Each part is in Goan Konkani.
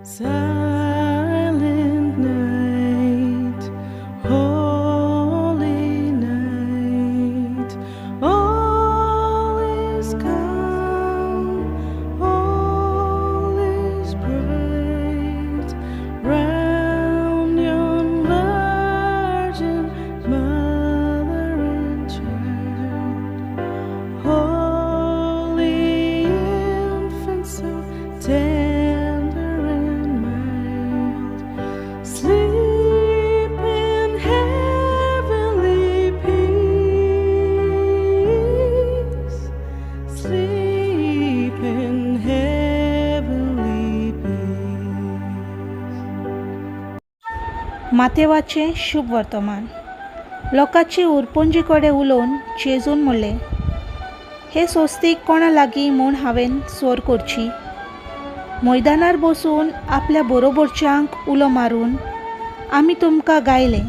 Silent night, holy night, all is calm, all is bright, round yon virgin mother and child. Holy infant, so tender and mild, sleep in heavenly peace, sleep in heavenly peace. मातेवाचें शुभ वर्तमान. लोकांची उरपुंजी कडेन उलोवन जेजून म्हणलें, हे सोस्तीक कोणा लागीं म्हूण हांवें सोर करची? मैदानार बसून आपल्या बरोबरच्यांक उलो मारून, आमी तुमकां गायलें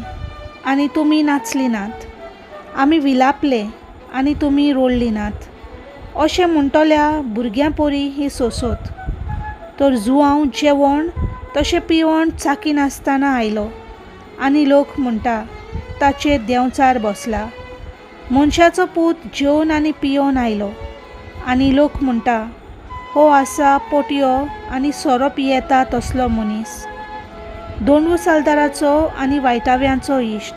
आनी तुमी नाचलीं नात, आमी विलापले आनी तुमी रोडलीं नात, अशें म्हणटल्या भुरग्यां परी ही सोंसत. तर जुआंव जेवण तशें पिवण चाखिनासतना आयलो आनी लोक म्हणटा, ताचेर देंवचार बसला. मनशाचो पूत जेवन आनी पियोवन आयलो आनी लोक म्हणटा, हो आसा पोटयो आनी सोरो पियेता तसलो मनीस, दोंडू सालदाराचो आनी वायटाव्यांचो इश्ट.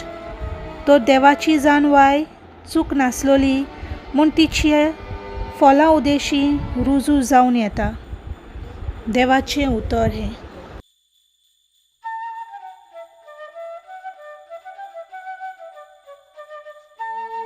तर देवाची जाणवाय चूक नासलोली म्हूण तिचे फलां उदेशी रुजू जावन येता. देवाचें उतर हें.